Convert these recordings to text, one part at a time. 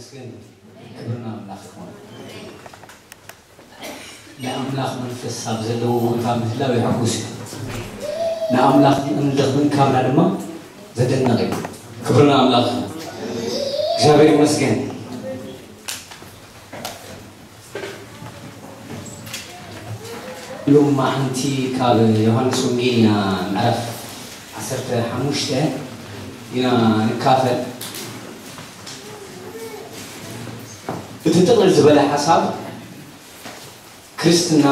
ክብሪ ንኣምላኽ ይኹን። ናይ ኣምላኽ መንፈስ ኣብ ዘለዎ ቦታ ምህላው የሐጉስ እዩ። ንኣምላኽ እንድኽምን ካብና ድማ ዘደንቕ እዩ። ክብሪ ንኣምላኽ ይኹን። እግዚኣብሔር ይመስገን። ሎማዓንቲ ካብ ዮሃንስ ወንጌል ኢና፣ ምዕራፍ ዓሰርተ ሓሙሽተ ኢና ንካፈል። እቲ ጥቕልል ዝበለ ሓሳብ ክርስትና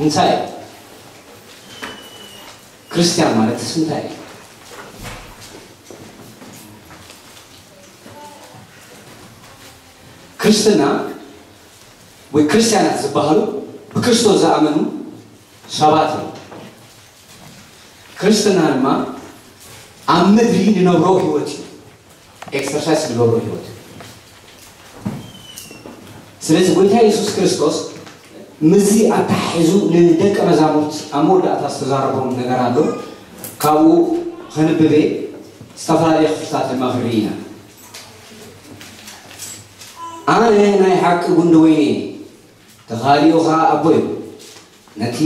እንታይ እዩ? ክርስትያን ማለትስ እንታይ እዩ? ክርስትና ወይ ክርስትያናት ዝበሃሉ ብክርስቶስ ዝኣመኑ ሰባት እዮም። ክርስትና ድማ ኣብ ምድሪ ንነብሮ ህይወት እዩ። ኤክሰርሳይስ ንገብሮ ህይወት እዩ። ስለዚ ጎይታ የሱስ ክርስቶስ ምስዚ ኣተሓሒዙ ንደቀ መዛሙርት ኣብ መወዳእታ ዝተዛረቦም ነገር ኣሎ። ካብኡ ከንብቤ ዝተፈላለየ ክፍልታት ድማ ክንርኢ ኢና። ኣነ ናይ ሓቂ ጉንዲ ወይኒ እየ፣ ተኻሊኡ ኸኣ ኣቦ እዩ። ነቲ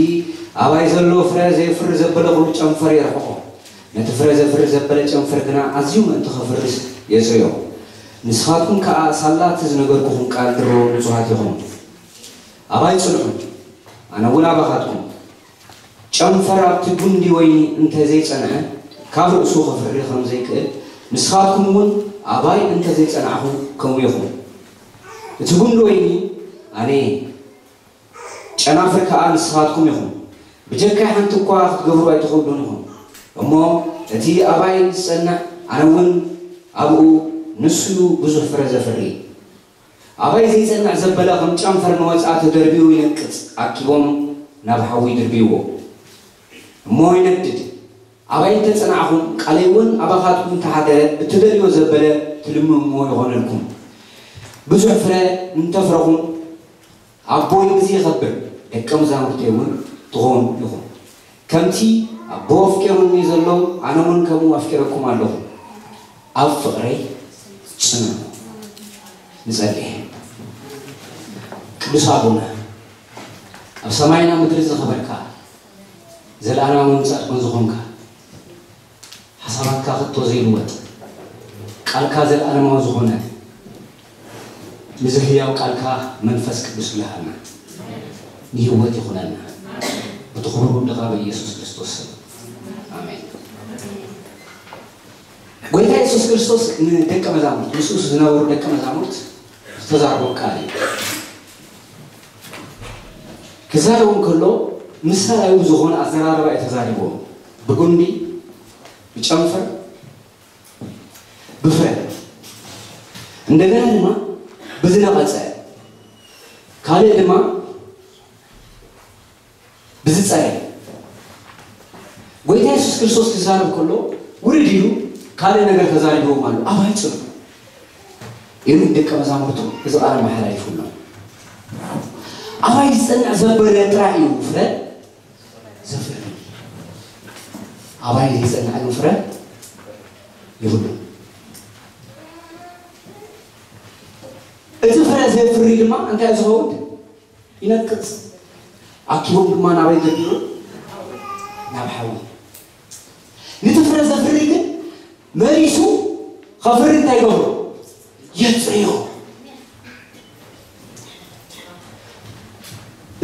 ኣባይ ዘሎ ፍረ ዘየፍሪ ዘበለ ኹሉ ጨንፈር የርሕቖ፣ ነቲ ፍረ ዘፍሪ ዘበለ ጨንፈር ግና ኣዝዩ ምእንቲ ኸፍርስ የጽርዮ። ንስኻትኩም ከኣ ሳላ እቲ ዝነገርኩኹም ቃል ድሮ ንጹሃት ኢኹም። ኣባይ ጽንሑ፣ ኣነ እውን ኣባኻትኩም። ጨንፈር ኣብቲ ጉንዲ ወይኒ እንተ ዘይጸንዐ፣ ካብ ርእሱ ኸፍሪ ኸም ዘይክእል፣ ንስኻትኩም እውን ኣባይ እንተ ዘይጸናዕኹም ከምኡ ኢኹም። እቲ ጉንዲ ወይኒ ኣነ እየ፣ ጨናፍር ከኣ ንስኻትኩም ኢኹም። ብጀካይ ሓንቲ እኳ ክትገብሩ ኣይትኽእሉን ኢኹም። እሞ እቲ ኣባይ ዝጸንዕ፣ ኣነ እውን ኣብኡ፣ ንሱ ብዙሕ ፍረ ዘፍሪ። ኣባይ ዘይጸንዕ ዘበለ ኸም ጨንፈር ንወጽኣ ተደርቢኡ ይነቅጽ፣ ኣኪቦም ናብ ሓዊ ድርብይዎ፣ እሞ ይነድድ። ኣባይ እንተ ጸናዕኹም፣ ቃለይ እውን ኣባኻትኩም እንተ ሓደረ፣ እትደልዮ ዘበለ ትልምንዎ ይኾነልኩም። ብዙሕ ፍረ እንተ ኣፍረኹም፣ ኣቦይ ብዚ ይኸብር፣ ደቀ መዛሙርተይ እውን ትኾኑ ኢኹም። ከምቲ ኣቦ ኣፍቂሩኒ ዘሎ፣ ኣነ እውን ከምኡ ኣፍቂረኩም ኣለኹ። ኣብ ፍቕረይ ጽንዑ። ንጸሊ። ቅዱስ ኣቦና፣ ኣብ ሰማይና ምድሪ ዝኸበርካ፣ ዘለኣለማውን ጻድቅን ዝኾንካ፣ ሓሳባትካ ከቶ ዘይልወጥ፣ ቃልካ ዘለኣለማዊ ዝኾነ፣ ንዚ ህያው ቃልካ መንፈስ ቅዱስ ብልሃና፣ ንህይወት ይኹነና። በቲ ክቡር ወድኻ በኢየሱስ ክርስቶስ ስም። ኣሜን። ጎይታ የሱስ ክርስቶስ ንደቀ መዛሙርት፣ ምስኡ ዝነበሩ ደቀ መዛሙርት ዝተዛረቦም ቃል እዩ። ክዛረቦም ከሎ ምሳሌያዊ ብዝኾነ ኣዘራርባ እዩ ተዛሪቦም። ብጉንዲ፣ ብጨንፈር፣ ብፍረ፣ እንደገና ድማ ብዝነቐጸ፣ ካልእ ድማ ብዝጸረ። ጎይታ የሱስ ክርስቶስ ክዛረብ ከሎ ውርድ ኢሉ ካልእ ነገር ተዛሪብዎም ኣሎ። ኣባይ ጽንዑ ኢሉ ንደቀ መዛሙርቱ እዚ ቃል ኣመሓላሊፉሎም። ኣባይ ዝጸንዕ ዘበለ ጥራይ እዩ ፍረ ዘፍሪ። ኣባይ ዘይጸንዕ ግን ፍረ የብሉን። እቲ ፍረ ዘፍሪ ድማ እንታይ እዩ ዝኸውን? ይነቅጽ። ኣኪቦም ድማ ናበይ ገቢሩ? ናብ ሓዊ። ነቲ ፍረ ዘፍሪ ግን መሊሱ ከፍሪ እንታይ ይገብሮ? የጽርዮ።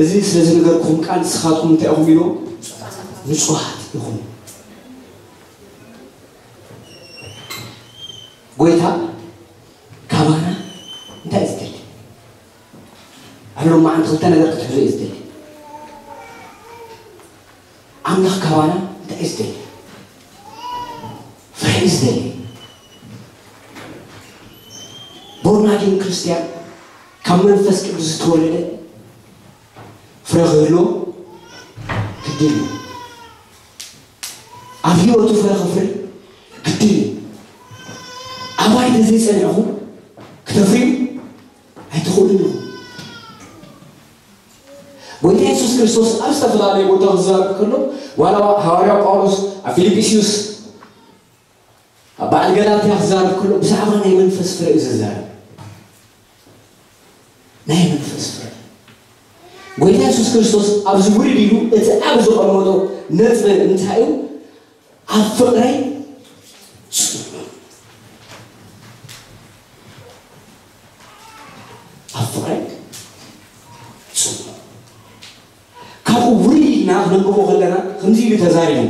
እዚ ስለ ዝነገርኩኹም ቃል ንስኻትኩም እንታይ ኢኹም ኢልዎም? ንጹሃት ኢኹም። ጎይታ ካባና እንታይ እዩ ዝደሊ? ኣብ ሎማዓንቲ ክልተ ነገር ክትሕዙ እዩ ዝደሊ። ኣምላኽ ካባና እንታይ እዩ ዝደሊ? ፍረ እዩ ዝደሊ። ቦርናጌን ክርስትያን፣ ካብ መንፈስ ቅዱስ ዝተወለደ፣ ፍረ ክህልዎ ግድን እዩ። ኣብ ህይወቱ ፍረ ከፍሪ ግድን እዩ። ኣባይ ተዘይጸኒዕኹም ክተፍርዩ ኣይትኽእሉን ኢኹም። ጎይታ የሱስ ክርስቶስ ኣብ ዝተፈላለየ ቦታ ክዛረብ ከሎ፣ ዋላ ሃዋርያ ጳውሎስ ኣብ ፊልጵስዩስ ኣብ በዓል ገላትያ ክዛረብ ከሎ ብዛዕባ ናይ መንፈስ ፍረ እዩ ዝዛረብ። ናይ መንፈስ ፍረ። ጎይታ የሱስ ክርስቶስ ኣብዚ ውርድ ኢሉ እቲ ኣብ ዘቐመጦ ነጥቢ እንታይ እዩ? ኣብ ፍቕረይ ጽንዑ። ኣብ ፍቕረይ ጽንዑ። ካብኡ ውርድ ኢልና ክነንብቦ ከለና ከምዚ ኢሉ ተዛሪቡ።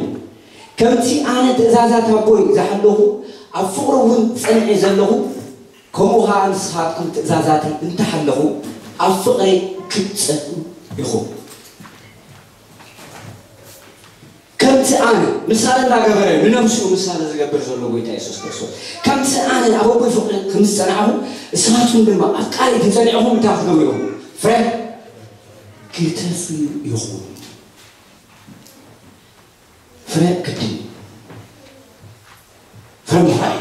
ከምቲ ኣነ ትእዛዛት ኣቦይ ዝሓለኹ ኣብ ፍቕሩ እውን ጸኒዐ ዘለኹ፣ ከምኡ ኸዓ ንስኻትኩም ትእዛዛተይ እንተሓለኹ ኣብ ፍቕረይ ክትጸንዑ ኢኹም። ከምቲ ኣነ ምሳሌ እንዳገበረ ንነብሱ ምሳሌ ዝገብር ዘሎ ጎይታ የሱስ ክርስቶስ፣ ከምቲ ኣነ ኣብ ኣቦይ ፍቕሪ ከም ዝጸናዕኹ ንስኻትኩም ድማ ኣብ ቃለይ ተጸኒዕኹም እንታይ ክትገብሩ ኢኹም? ፍረ ክተፍርዩ ኢኹም። ፍረ ግድን እዩ። ፍረ ምፍራይ፣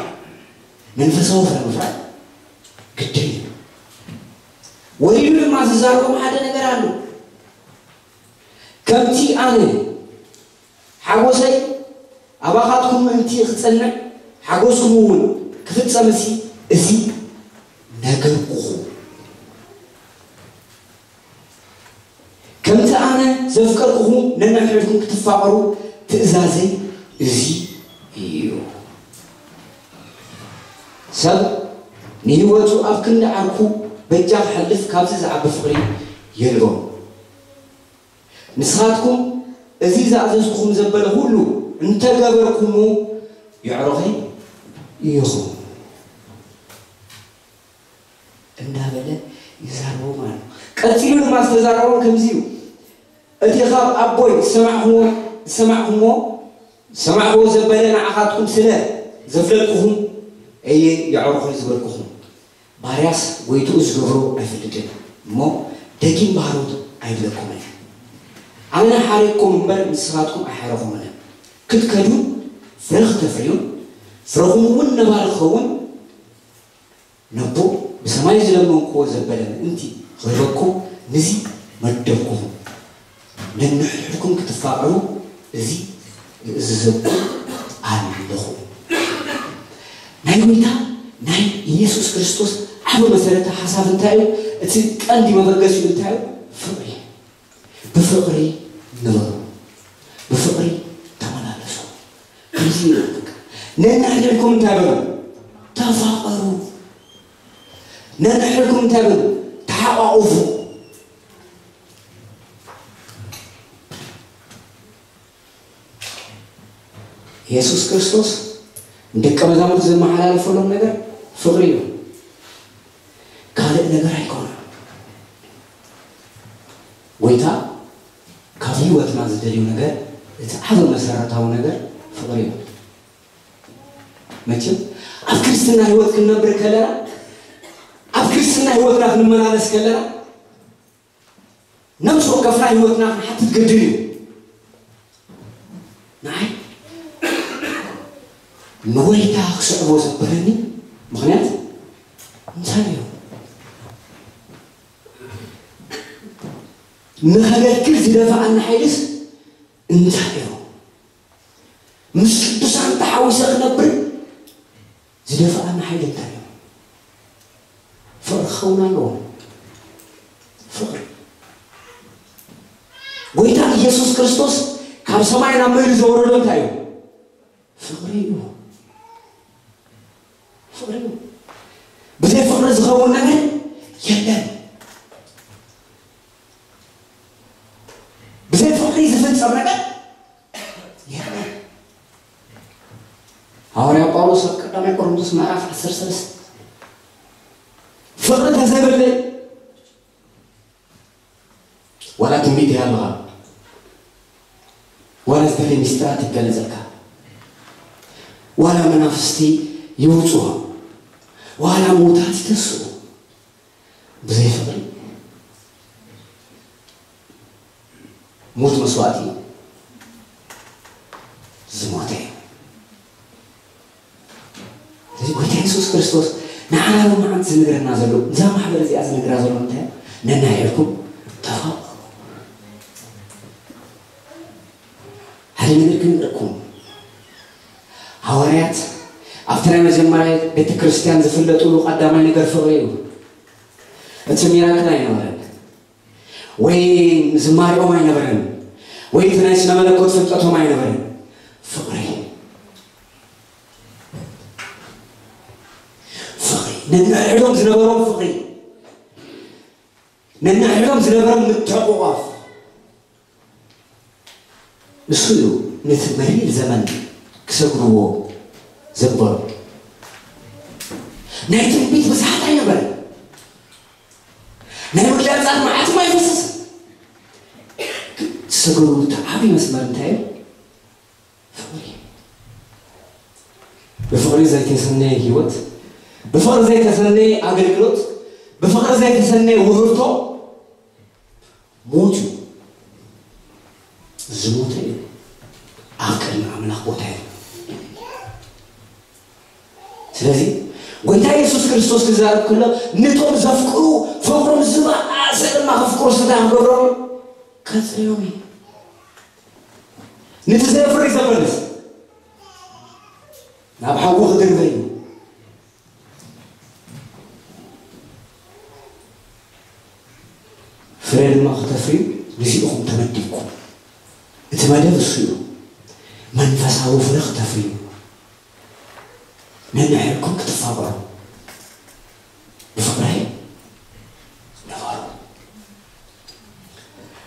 መንፈሳዊ ፍረ ምፍራይ ግድን እዩ። ወዲሉ ድማ ዝዛረቦም ሓደ ነገር ኣሎ። ከምቲ ኣነ ሓጎሰይ ኣባኻትኩም ምእንቲ ክጸንዕ ሓጎስኩም እውን ክፍጸምሲ እዚ ነገርኩኹም። ከምቲ ኣነ ዘፍቀርኩኹም ነንሕድሕድኩም ክትፋቐሩ ትእዛዘይ እዚ እዩ። ሰብ ንህይወቱ ኣብ ክንዲ ዓርኩ በጃ ክሓልፍ ካብዚ ዝዓቢ ፍቕሪ የልቦን። ንስኻትኩም እዚ ዝኣዘዝኩኹም ዘበለ ኩሉ እንተገበርኩሙ የዕሩኸይ ኢኹም። እንዳበለ ይዛረቦም ኣሎ። ቀጺሉ ድማ ዝተዛረቦም ከምዚ እዩ። እቲ ኻብ ኣቦይ ዝሰማዕኹዎ ዝሰማዕኹዎ ዝሰማዕኹዎ ዘበለ ንዓኻትኩም ስለ ዘፍለጥኩኹም እየ የዕሩኸይ ዝበልኩኹም። ባርያስ ጎይትኡ ዝገብሮ ኣይፈልጥን እሞ ደጊም ባሮት ኣይብለኩምን። ኣነ ሓሪቕኩም እምበር ንስኻትኩም ኣይሓረኹምን። ክትከዱ ፍረ ክተፍርዩን ፍረኹም እውን ነባሪ ክኸውን ነቦ ብሰማይ ዝለመንክዎ ዘበለ ምእንቲ ክህበኩም ንዚ መደብኩኹም። ነንሕድሕድኩም ክትፋቐሩ እዚ እእዝዘኩም ኣለኹ። ናይ ጎይታ ናይ ኢየሱስ ክርስቶስ ዓቢ መሰረተ ሓሳብ እንታይ እዩ? እቲ ቀንዲ መበገሲኡ እንታይ እዩ? ፍቕሪ። ብፍቕሪ ንበሩ፣ ብፍቕሪ ተመላለሱ። ከምዚ ይብል በቃ። ነንሕድሕድኩም እንታይ በሉ? ተፋቐሩ። ነንሕድሕድኩም እንታይ በሉ? ተሓቋቑፉ። የሱስ ክርስቶስ ንደቀ መዛሙርቱ ዘመሓላለፈሎም ነገር ፍቕሪ እዩ። ካልእ ነገር ኣይኮነን። ጎይታ ካብ ህይወትና ዝደልዩ ነገር እቲ ዓቢ መሰረታዊ ነገር ፍቕሪ እዩ። መቸም ኣብ ክርስትና ህይወት ክንነብር ከለና፣ ኣብ ክርስትና ህይወትና ክንመላለስ ከለና ነብሲ ወከፍና ህይወትና ክንሓትት ግድን እዩ። ንዓይ ንጎይታ ክስዕቦ ዘበለኒ ምኽንያት እንታይ እዩ? ንኸገልግል ዝደፍኣኒ ሓይልስ እንታይ እዩ? ምስ ቅዱሳን ተሓዊሰ ክነብር ዝደፍኣኒ ሓይሊ እንታይ እዩ? ፍቕሪ ክኸውን ኣለዎ። ፍቕሪ። ጎይታ ኢየሱስ ክርስቶስ ካብ ሰማይ ናብ ምድሪ ዘወረዶ እንታይ እዩ? ፍቕሪ እዩ። ፍቕሪ እዩ። ብዘይ ፍቕሪ ዝኸውን ነገር የለን። ብዘይ ፍቕሪ ዝፍጸም ነገር የለን። ሃዋርያ ጳውሎስ ኣብ ቀዳማይ ቆሮንቶስ ምዕራፍ ዓሰርተ ሰለስተ ፍቕሪ ተዘይብለይ ዋላ ትንቢት ይሃልኻ፣ ዋላ ዝተፈለየ ምስጢራት ይገለጸልካ፣ ዋላ መናፍስቲ ይውጽኡ፣ ዋላ ምዉታት ይተስኡ፣ ብዘይ ፍቕሪ ሙት መስዋእቲ ዝሞተ እዩ። ስለዚ ጎይታ የሱስ ክርስቶስ ንዓና ሎማዓንቲ ዝነግረና ዘሎ፣ እዛ ማሕበር እዚኣ ዝነግራ ዘሎ እንታይ እዩ? ነናይሕድኩም ተፋቐሩ። ሓደ ነገር ክንገርኩም፣ ሃዋርያት ኣብ እቲ ናይ መጀመርያ ቤተ ክርስቲያን ዝፍለጥሉ ቀዳማይ ነገር ፍቕሪ እዩ። እቲ ሚራክል ኣይነበረን፣ ወይ ዝማሬኦም ኣይነበረን፣ ወይ እቲ ናይ ስነ መለኮት ፍልጠቶም ኣይነበረን። ፍቕሪ፣ ፍቕሪ፣ ነንሕድሕዶም ዝነበሮም ፍቕሪ፣ ነንሕድሕዶም ዝነበሮም ምትሕቑቋፍ፣ ንሱ እዩ ነቲ መሪር ዘመን ክሰግርዎ ዘግበሮ። ናይ ትንቢት ብዝሓት ኣይነበረ፣ ናይ ምግላጻት መዓት ኣይፈሰሰ። ዝሰገሩ እቲ ዓብዪ መስመር እንታይ እዩ? ፍቕሪ። ብፍቕሪ ዘይተሰነየ ህይወት፣ ብፍቕሪ ዘይተሰነየ ኣገልግሎት፣ ብፍቕሪ ዘይተሰነየ ውህብቶ ሞት እዩ። ዝሞተ እዩ ኣብ ቅድሚ ኣምላኽ ቦታ እዩ። ስለዚ ጎይታ የሱስ ክርስቶስ ክዛረብ ከሎ፣ ነቶም ዘፍቅሩ ፍቕሮም ዝበኣሰ ድማ ክፍቅሩ ስታ ክገብሮም ከጽርዮም እዩ። ነቲ ዘፍሪ ዘበለስ ናብ ሓዊ ክድርበ እዩ። ፍረ ድማ ክተፍርዩ ንዚእኹም ተመዲብኩም። እቲ መደብ እሱ እዩ። መንፈሳዊ ፍረ ክተፍርዩ ነንሕድኩም ክትፋቐሩ ብፍቕሪ ንበሩ።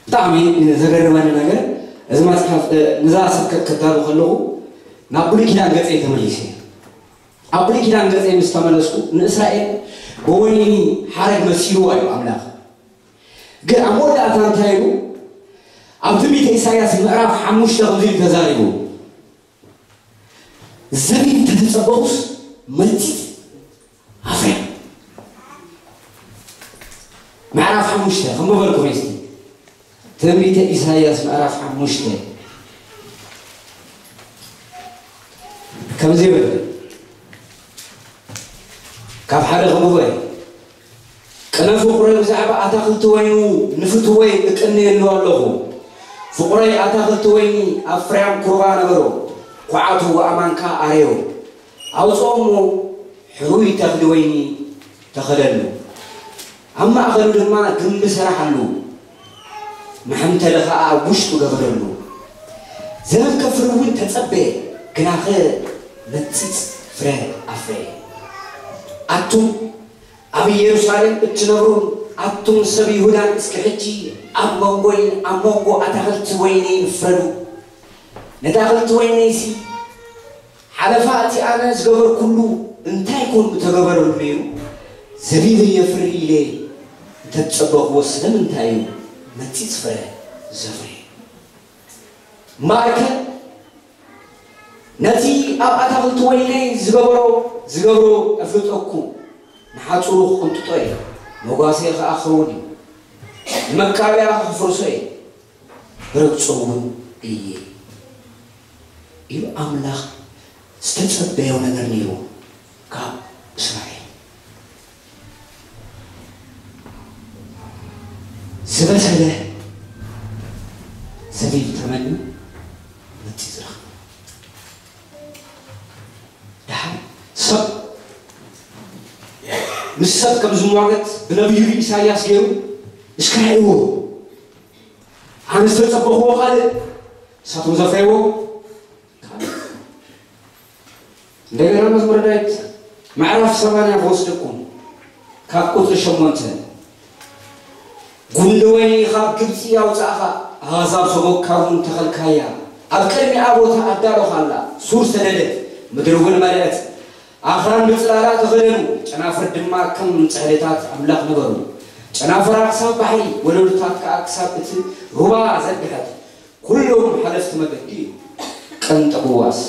ብጣዕሚ ዘገርመኒ ነገር፣ እዚ መፅሓፍ፣ እ፣ ንዛ ስብከት ከዳሉ ከለኹ ናብ ብሉይ ኪዳን ገፀይ ተመሊሰ። ኣብ ብሉይ ኪዳን ገፀይ ምስ ተመለስኩ፣ ንእስራኤል ብወይኒ ሓረግ መሲልዎ እዩ ኣምላኽ። ግን ኣብ መወዳእታ እንታይ ኢሉ? ኣብ ትንቢተ ኢሳያስ ምዕራፍ ሓሙሽተ ከምዚ ኢሉ ተዛሪቡ፣ ዘቢብ እንተተጸበኹስ መጺጽ ኣፍርያ። ምዕራፍ ሓሙሽተ ከም በበልኩ ሬስቲ ትንቢተ ኢሳይያስ ምዕራፍ ሓሙሽተ ከምዚ ይብል፣ ካብ ሓደ ክብበ ቅነ ፍቁረይ ብዛዕባ ኣታኽልቲ ወይኑ ንፍትወይ እቅንየሉ ኣለኹ። ፍቁረይ ኣታኽልቲ ወይኒ ኣብ ፍርያም ኩርባ ነበሮ፣ ኳዓቱ ኣማንካ ኣረዮ። ኣውፅኦሞ ሕሩይ ተኽሊ ወይኒ ተኸለሉ። ኣብ ማእኸሉ ድማ ግምቢ ሰራሓሉ፣ መሐምተሊ ኸዓ ኣብ ውሽጡ ገበረሉ። ዘመን ከፍሪ እውን ተጸበየ፣ ግናኸ መጺጽ ፍረ ኣፍረየ። ኣቱም ኣብ ኢየሩሳሌም እትነብሩን ኣቱም ሰብ ይሁዳን እስከ ሕጂ ኣብ መንጎይን ኣብ መንጎ ኣታኽልቲ ወይነይን ፍረዱ። ነቲ ኣትክልቲ ወይነይሲ ሓለፋ እቲ ኣነ ዝገበርኩሉ እንታይ ኮን ምተገበረሉ ነይሩ? ዘቢበይ የፍሪ ኢለ እንተትጸበኽዎ ስለምንታይ እዩ መጺጽ ፍረ ዘፍሪ? እምበኣርከ ነቲ ኣብ ኣታኽልቲ ወይነይ ዝገበሮ ዝገብሮ እፍልጠኩም፣ ንሓጹሩ ክቕንጥጦ እየ፣ መጓሰይ ኸኣ ክኸውን እዩ፣ ንመካብያ ከፍርሶ እየ፣ ክረግጾ እውን እየ ኢሉ ኣምላኽ ዝተጸበዮ ነገር ነይሩ ካብ እስራኤል። ዝበሰለ ዘቢብ ተመኒ መጺ ዝረኽብ። ደሓር ሰብ ምስ ሰብ ከም ዝሟገት ብነቢዩ ኢሳይያስ ገይሩ እስከ ርኣይዎ። ኣነ ዝተጸበኽዎ ካልእ፣ ንሳቶም ዘፍረይዎ ካልእ። እንደገና መዝሙረ ዳዊት ምዕራፍ ሰማንያ ክወስደኩም ካብ ቁጽሪ ሸሞንተ። ጉንዲ ወይኒ ካብ ግብጺ ኣውጻእኻ፣ ኣህዛብ ሰጎግካ እውን ተኸልካያ። ኣብ ቅድሚኣ ቦታ ኣዳሎኻላ፣ ሱር ሰደደት፣ ምድሪ እውን መለአት። ኣኽራን ብጽላላ ተኸደኑ፣ ጨናፍር ድማ ከም ጽሕድታት ኣምላኽ ነበሩ። ጨናፍራ ክሳብ ባሕሪ፣ ወለሉታት ከኣ ክሳብ እቲ ሩባ ዘርግሐት። ኩሎም ሓለፍቲ መገዲ እዩ፣ ቀንጠብዋስ።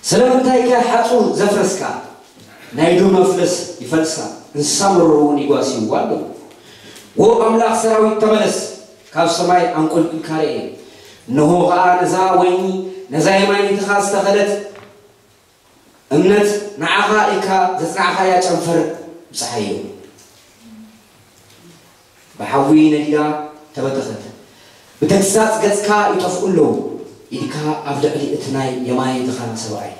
ስለምንታይከ ሓጹር ዘፍረስካ? ናይ ዶ መፍለስ ይፈልሳ፣ እንስሳ መሮር እውን ይጓስይዋ ኣለዉ። ዎ ኣምላኽ ሰራዊት ተመለስ፣ ካብ ሰማይ ኣንቆልቂልካ ርኤ። እንሆ ኸኣ ነዛ ወይኒ፣ ነዛ የማኒትኻ ዝተኸለት እምነት ንዓኻ ኢልካ ዘጽናዕኻያ ጨንፈር ብጽሓዮ። ብሓዊ ነዲዳ ተበተኸት። ብተግሳጽ ገጽካ ይጠፍኡ ኣለዉ። ኢድካ ኣብ ልዕሊ እቲ ናይ የማነይትኻ ሰብኣይ፣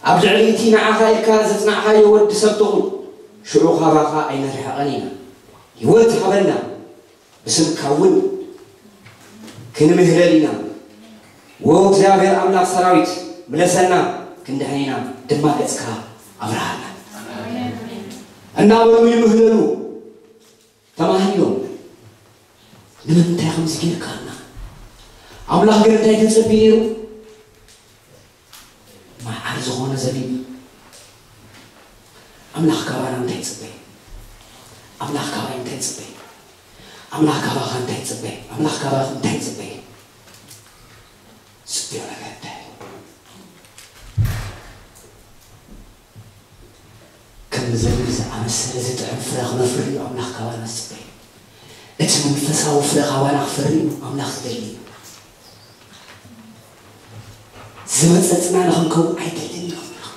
ኣብ ልዕሊ እቲ ንዓኻ ኢልካ ዘጽናዕኻዮ ወዲ ሰብ ትኹን፣ ሽዑ ካባኻ ኣይንርሕቐን ኢና። ህይወት ሃበና፣ ብስምካ እውን ክንምህለል ኢና። ወ እግዚኣብሔር ኣምላኽ ሰራዊት፣ ምለሰና፣ ክንድሕን ኢና፣ ድማ ገጽካ ኣብርሃልና። እናበሉ ይምህለሉ። ተማሃሪሎም። ንምንታይ ከምዚ ጌርካና? ኣምላኽ ግን እንታይ ተጸቢ ነይሩ? መዓር ዝኾነ ዘቢብ። ኣምላኽ ካባና እንታይ ይጽበ? ኣምላኽ ካባይ እንታይ ይጽበ? ኣምላኽ ካባኻ እንታይ ይጽበ? ኣምላኽ ካባኻ እንታይ ይጽበ? ዝጽበዮ ነገር እንታይ እዩ? ከም ዘቢብ ዝኣመሰለ ዝጥዕም ፍረ ክነፍሪ እዩ ኣምላኽ ካባና ዝጽበ። እቲ መንፈሳዊ ፍረ ካባና ክፈሪ እዩ ኣምላኽ ዝደሊ። ዝበጸጽና ንኽንከውን ኣይደልን እዩ ኣምላኽ።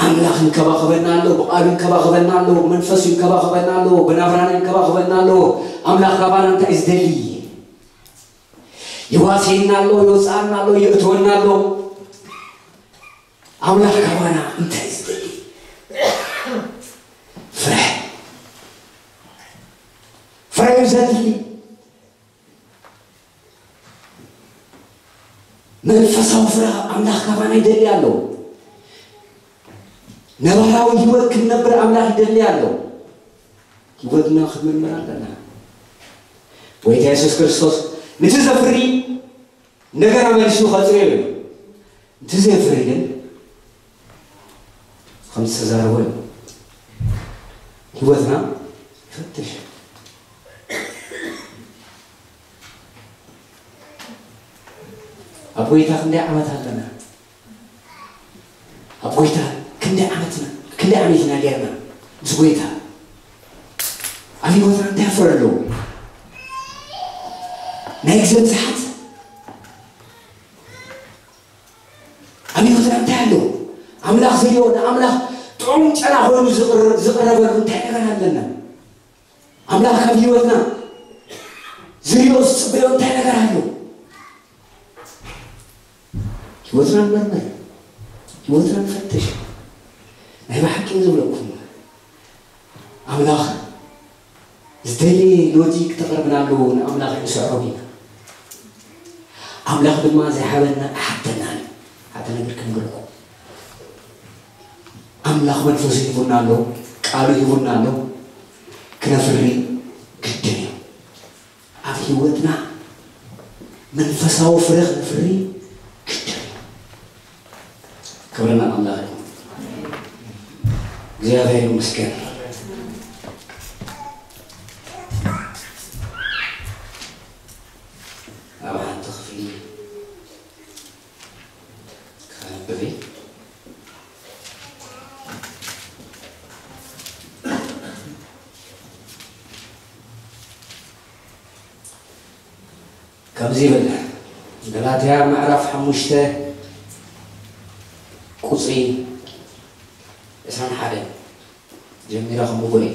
ኣምላኽ ይንከባኸበና ኣሎ፣ ብቓሉ ይንከባኸበና ኣሎ፣ ብመንፈሱ ይንከባኸበና ኣሎ፣ ብናብራና ይንከባኸበና ኣሎ። ኣምላኽ ካባና እንታይ እዩ ዝደሊ? ይዋስየና ኣሎ፣ ይወፅኣና ኣሎ፣ ይእትወና ኣሎ። ኣምላኽ ካባና እንታይ እዩ ዝደሊ? ፍረ። ፍረ እዩ ዘድሊ። መንፈሳዊ ፍረ ኣምላኽ ካባና ይደሊ ኣሎ። ነባራዊ ህይወት ክንነብር ኣምላኽ ይደሊ ኣሎ። ህይወትና ክንምርምር ኣለና። ጎይታ የሱስ ክርስቶስ፣ "ንቲ ዘፍሪ እንደገና መሊሱ ከጽርዮ እዩ፣ ንቲ ዘይፍሪ ግን ከም ዝተዛረቦ እዩ." ህይወትና ይፈትሽ። ኣብ ጎይታ ክንደይ ዓመት ኣለና? ኣብ ጎይታ ክንደይ ዓመትና፣ ክንደይ ዓመትና ጌርና ምስ ጎይታ? ኣብ ህይወትና እንታይ ፍረ ኣለዎ? ናይ ግዜ ብዝሓት ኣብ ህይወትና እንታይ ኣለዎ? ኣምላኽ ዝሪኦ፣ ንኣምላኽ ጥዑም ጨና ኮይኑ ዝቕር-፣ ዝቕረበሉ እንታይ ነገር ኣለና? ኣምላኽ ካብ ህይወትና ዝሪኦ ዝጽበዮ እንታይ ነገር ኣሎ? ህይወትና ንመርምር፣ ህይወትና ንፈትሽ። ናይ ብሓቂ ዝብለኩም ኣምላኽ ዝደሊ ሎጂክ ተቕርብና ኣለዎ፣ ንኣምላኽ ንስዕሮ ኢና። ኣምላኽ ድማ ዘይሃበና ኣይሓተናን እዩ። ሓደ ነገር ክንገርኩም፣ ኣምላኽ መንፈሱ ሂቡና ኣሎ፣ ቃሉ ሂቡና ኣሎ፣ ክነፍሪ ግድን እዩ። ኣብ ህይወትና መንፈሳዊ ፍረ ክነፍሪ ግድን እዩ። ክብሪ ንኣምላኽ ይኹን። እግዚኣብሔር ይመስገን። ኣብ ሓንቲ ክፍሊ ከነብብ እየ። ከምዚ ይብል፣ ገላትያ ምዕራፍ ሓሙሽተ ቁጽሪ ዕስራን ሓደን ጀሚረ ከንብቦ እየ።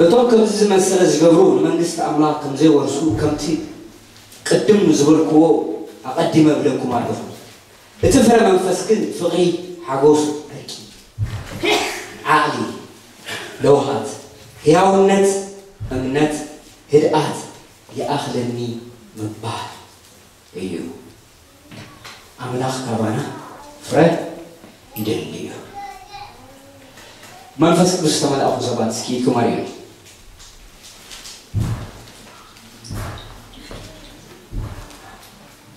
እቶም ከምዚ ዝመሰለ ዝገብሩ ንመንግስቲ ኣምላኽ ከም ዘይወርሱ፣ ከምቲ ቅድም ዝበልክዎ ኣቐዲመ እብለኩም ኣለኹ። እቲ ፍረ መንፈስ ግን ፍቕሪ፣ ሓጎስ፣ ዕርቂ፣ ዓቕሊ፣ ለውሃት፣ ህያውነት፣ እምነት፣ ህድኣት፣ ይኣኽለኒ ምባል እዩ። ኣምላኽ ካባና ፍረ ይደሊ እዩ። መንፈስ ቅዱስ ዝተመልኣኹም ሰባት እስኪ ኢድኩም ኣርእዩኒ።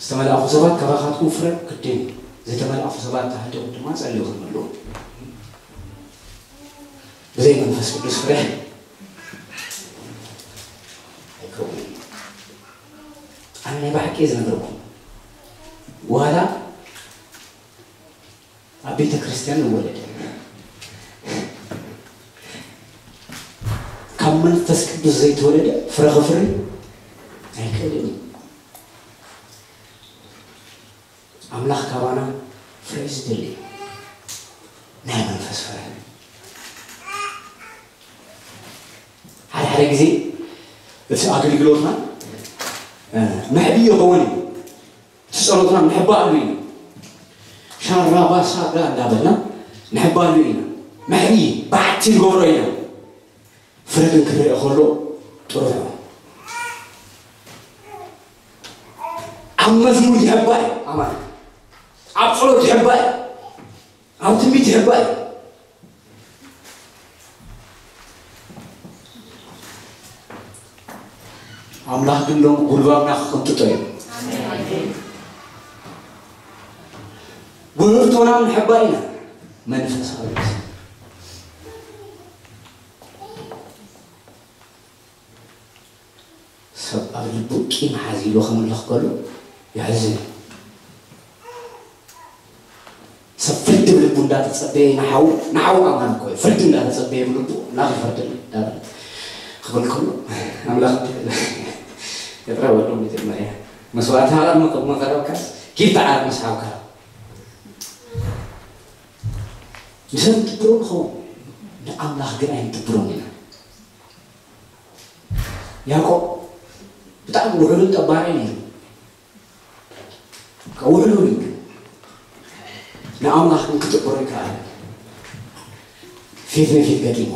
ዝተመልኣኹም ሰባት ካባኻትኩም ፍረ ግድን እዩ። ዘይተመልኣኹም ሰባት ተሃዲኹም ድማ ጸልዩ ክትመልኡ። ብዘይ መንፈስ ቅዱስ ፍረ ኣይከውንን። ኣነ ናይ ብሓቂ እየ ዝነግረኩም። ዋላ ኣብ ቤተ ክርስቲያን ንወለድ፣ ካብ መንፈስ ቅዱስ ዘይተወለደ ፍረ ክፍሪ ኣይክእልን እዩ። ኣምላኽ ካባና ፍረ እዩ ዝደሊ፣ ናይ መንፈስ ፍረ። ሓደ ሓደ ግዜ እቲ ኣገልግሎትና መሕቢ ይኸውን እዩ። እቲ ጸሎትና ንሕባሉ ኢና። ሻራባሳጋ እንዳበልና ንሕባሉ ኢና። መሕቢ በዓቲ ንገብሮ ኢና። ፍረ ግን ክረአ ከሎ ጥሩሕ እዩ። ኣብ መዝሙር ይሕባ እዩ ኣማን። ኣብ ጸሎት ይሕባ እዩ። ኣብ ትንቢት ይሕባ እዩ። ኣምላኽ ግን ሎም ጉልባብና ክቕንጥጦ እዩ። ጉህርቶና ንሕባ ኢና። መንፈሳዊ ሰብ ኣብ ልቡ ቂም ሓዚሉ ከምልኽ ከሎ የሕዝን እዩ። ሰብ ፍርዲ ብልቡ እንዳተጸበየ ንሓው ንሓው ኣማን እኮ እዩ። ፍርዲ እንዳተጸበየ ብልቡ ኣምላኽ ይፈርደኒ እንዳበለ ክብል ከሎ ኣምላኽ እንታይ ይብል? የጥረበሉ መጀመርያ መስዋእትኻ ቅድሚ ቅድሚ ቀረብካስ ኪድ ተዓረቕ ምስ ሓውካ። ንሰብ ንትብሮ ንኸውን ንኣምላኽ ግን ኣይንትብሮን ኢና። ያዕቆብ ብጣዕሚ ውሕሉል ጠባራይ ነይሩ። ውሕሉል እዩ ግን ንኣምላኽ ግን ክትብሮ ይከኣል። ፊት ንፊት ገጢሞ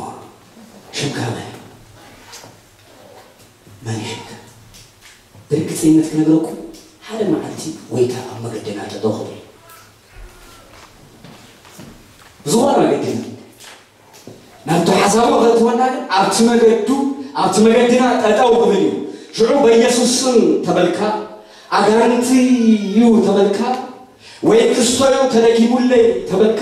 ሽምካ መን መን ሽምካ ብርግጽነት ክነግረኩም ሓደ መዓልቲ ጎይታ ኣብ መገድና ጠጠው ክብል ዝኾነ መገድና ናብቲ ሓሳቡ ከእትወና ግን ኣብቲ መገዱ ኣብቲ መገድና ጠጠው ክብል እዩ። ሽዑ በኢየሱስ ስም ተበልካ ኣጋንንቲ እዩ ተበልካ ወይ ክስቶ እዩ ተደጊሙለይ ተበልካ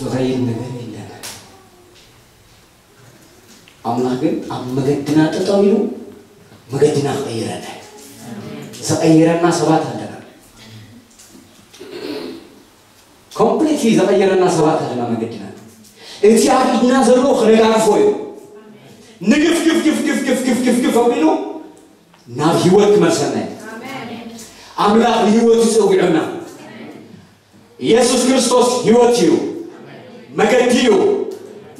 ዝኸይድ ነገር የለን። ኣምላኽ ግን ኣብ መገድና ጠጠው ኢሉ መገድና ክቐይረና እዩ። ዝቐይረና ሰባት ኣለና። ኮምፕሊትሊ ዘቐየረና ሰባት ኣለና መገድና። እቲ ኣብ ኢድና ዘሎ ክነጋግፎ እዩ። ንግፍ ግፍ ግፍ ግፍ ግፍ ግፍ ግፍ ግፍ ኣቢሉ ናብ ህይወት ክመልሰና እዩ። ኣምላኽ ንህይወት ይጸውዑና። ኢየሱስ ክርስቶስ ህይወት እዩ፣ መገዲ እዩ፣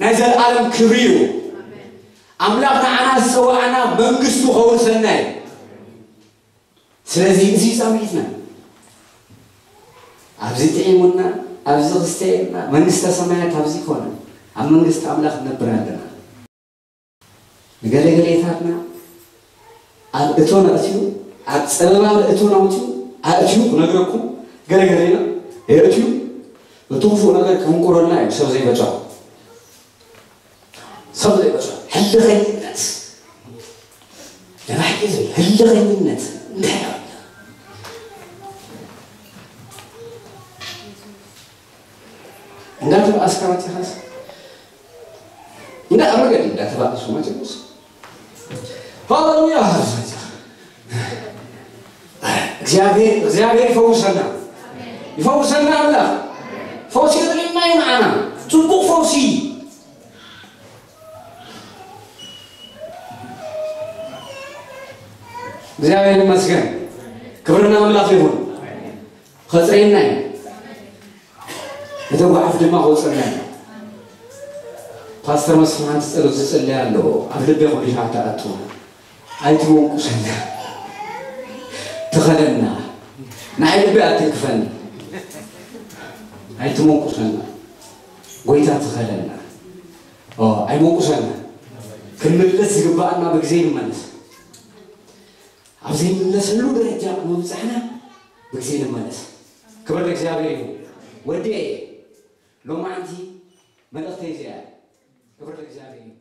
ናይ ዘለኣለም ክብሪ እዩ። ኣምላኽ ንዓና ዝጸዋዕና መንግስቱ ከውርሰና እዩ። ስለዚ እዚ ጻውዒትና ኣብዚ ጥዒሙና ኣብዚ ክስተየና መንግስተ ሰማያት ኣብዚ ኮነ ኣብ መንግስቲ ኣምላኽ ንነብር ኣለና። ንገለገሌታትና ኣብ እቶን ኣእትዩ ኣብ ጸበባ እቶን ኣውትዩ ኣእትዩ ክነግረኩም ገለገሌና የእትዩ እቲ ክፉእ ነገር ክምንቁረልና እዩ ሰብ ዘይበጻ ሰብ ዘይበጻ ሕልኸኝነት ነባሕቂ ዝብል ህልኸኝነት እንታይ እንዳተባእስካ መፂኻስ እንዳ ኣብ መገዲ እንዳተባእሱ መፂኹስ ሃሌሉያ እግዚኣብሔር እግዚኣብሔር ይፈውሰና ይፈውሰና ኣምላኽ ፈውሲ ይጥዕና እዩ ንዓና ፅቡቕ ፈውሲ እግዚኣብሔር ይመስገን ክብርና ኣምላኽ ይኹን ኸፅሬና እዩ እቲ ጓሓፍ ድማ ከውፅና እዩ ፓስተር መስፍን ሓንቲ ፀሎት ዝፅለይ ኣሎ ኣብ ልቤ ኩሉ ሻዕ ተኣቱ ኣይትመንቁሰና ትኸለና ንዓይ ልቤ ኣትንክፈኒ ኣይትመንቁሰና ጎይታ ትኸለና ኣይመንቁሰና ክንምልስ ዝግባኣና ብግዜ ንመለስ ኣብ ዘይምለሰሉ ደረጃ ምብፃሕና ብግዜ ንመለስ ክብር ለእግዚኣብሔር ይሁን ወዴ ሎማዓንቲ መልእኽተይ እዚኣ ክብር ለእግዚኣብሔር ይሁን